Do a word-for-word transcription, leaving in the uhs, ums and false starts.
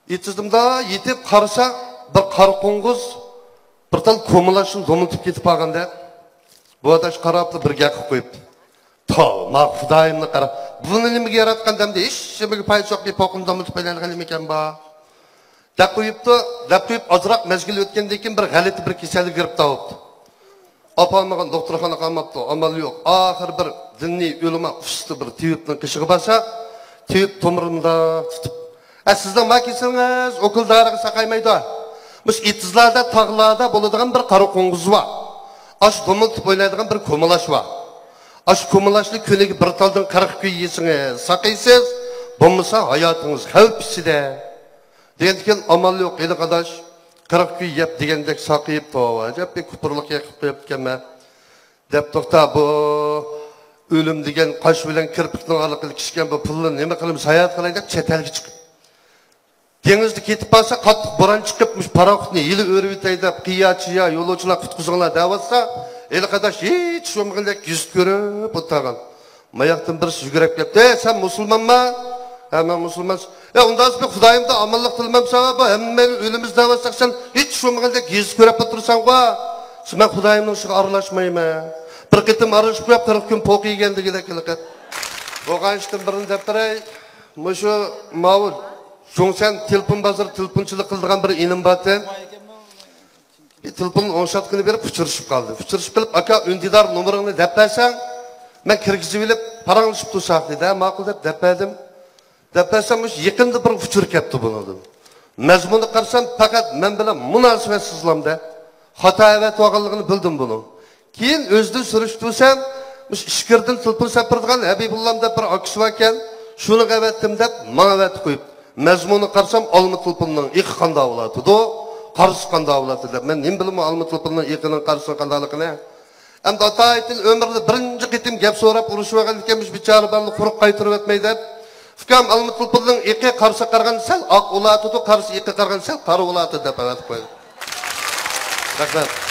ئېتىزدا يېتىپ قارىسا، بىر قارا قوڭغۇز بىر تال كومىلاشنى دومىلىتىپ كېتىپ قالغاندا، بۇ ئاداش قاراپلا بىر گەپ قىلىپ قويۇپتۇ. تاۋ، ما خۇدايىمنى قارا، بۇنى نېمىگە ياراتقان دەمدى، ھېچ نېمىگە پايدىسى يوق، بىر پوقۇنى دومىلىتىپ ئايلانغىلىمىكەن بار. دەپ قويۇپتۇ، دەپ قويۇپ، ئازراق مەزگىل ئۆتكەندىن كېيىن بىر غەلىتە بىر كېسەلگە گىرىپتار بوپتۇ. ئاپارمىغان دوختۇرخانىغا ئالماپتۇ، ئامال يوق. ئاخىرى بىر دىنىي ئۆلىما ئۇستىسى بىر تېۋىپنىڭ قېشىغا بارسا، تېۋىپ تومۇرىنى مۇنداق تۇتۇپ، ئە، سىزنىڭ ما كېسىلىڭىز ئوكۇل دارىغا ساقايمايدۇ. مۇشۇ ئېتىزلاردا، تاغلاردا بولىدىغان بىر قارا قوڭغۇز بار. ئاشۇ دومىلىتىپ ئوينايدىغان بىر كومىلاش بار. ئاشۇ كومىلاشنى كۈنىگە بىر تالدىن قىرىق كۈن يېسىڭىز ساقىيسىز، بولمىسا ھاياتىڭىز خەۋپ ئىچىدە. دېگەندىكىن ئامال يوق، ھېلىقى ئاداش قىرىق كۈن يەپ دېگەندەك ساقىيىپ، توۋا، ئەجەب بىر كۇپۇرلۇق قىلىپ قويۇپتىكەنمەن. دەپ توختا، بۇ ئۆلۈم دېگەن قاش بىلەن كىرپىكنىڭ ئارىلىقىدىكى ئىشكەن، بۇ پۇلنى نېمە قىلىمىز، ساياھەت قىلاي دەپ چەت ئەلگە چىقىپ، دېڭىزدا كېتىپ قالسا، قاتتىق بوران چىقىپ، مۇشۇ پاراخوتنى ھېلى ئۆرۈۋېتەي دەپ، قىيا، چىيا، يولۇچىلار قۇتقۇزۇڭلار دەۋاتسا، ھېلىقى ئاداش ھېچ بولمىغاندەك گېزىت كۆرۈپ ئولتۇرغان. ماياقتىن بىرسى يۈگۈرۈپ كەپتۇ، «ئەي، سەن مۇسۇلمانما؟» «ھە، مەن مۇسۇلمان.» «ئە، ئۇنداق بولسا خۇدايىمدىن ئامانلىق تىلىمەمسەن، بۇ ھەممەيلەن ئۆلىمىز دەۋاتساق، سەن ھېچ بولمىغاندەك گېزىت كۆرۈپ ئولتۇرساڭغۇ.» «مەن خۇدايىمنىڭ ئىشىغا ئارىلاشمايمەن. بىر قېتىم ئارىلىشىپ قويۇپ، قىرىق كۈن پوقى يېگەن» دېگۈدەك ھېلىقى. بولغان ئىشتىن بىرنى دەپ بېرەي. مۇشۇ ماۋۇ جۇڭسەن تېلېفون بازىرى تېلېفونچىلىق قىلىدىغان بىر ئىنىم بارتى. بىر تېلېفوننى ئوڭشاتقىنى بېرىپ ئۇچرىشىپ قالدى. ئۇچرىشىپ قېلىپ، «ئاكا، ئۈندىدار نومۇرۇڭنى دەپ بەرسەڭ، مەن كىرگۈزۈۋېلىپ پاراڭلىشىپ تۇرساق» دېدى. ھە، ماقۇل دەپ دەپ بەردىم. دەپ بەرسەم، مۇشۇ يېقىندا بىر ئۇچۇر كەپتۇ بۇنىڭدىن. مەزمۇنىغا قارىسام، پەقەت مەن بىلەن مۇناسىۋەتسىزلامدە خاتا ئەۋەتىۋالغانلىقىنى بىلدىم بۇنىڭ. كېيىن ئۆزىدىن سۈرۈشتۈرسەم، مۇشۇ ئىچكىرىدىن تېلېفون سەپىرىدىغان ھەبىبۇللام دەپ بىر ئاكىسى باركەن، شۇنىڭغا ئەۋەتتىم دەپ ماڭا ئەۋەتىپ قويۇپتۇ. مەزمۇنىغا قارىسام، ئالما تېلېفوننىڭ ئېقى قانداق بولاتىدۇ، قارىسى قانداق بولاتىدۇ دەپ. مەن نېمە بىلىمەن ئالما تېلېفوننىڭ ئېقىنىڭ قارىسىنىڭ قانداقلىقىنى؟ ئەمدى ئاتايىتىن ئۆمرىدە بىرىنچى قېتىم گەپ سوراپ ئۇرۇشۇۋالغاندىكىن، مۇشۇ بىچارە بالىنى قۇرۇق قايتۇرۇۋەتمەي دەپ، ئۇكام، ئالما تېلېفوننىڭ ئېقى قارىسىغا قارىغاندا سەل ئاق بولاتىدۇ، قارىسى ئېقىغا قارىغاندا سەل قارا بولاتىدۇ دەپ ئەۋەتىپ قويدۇم. رەھمەت.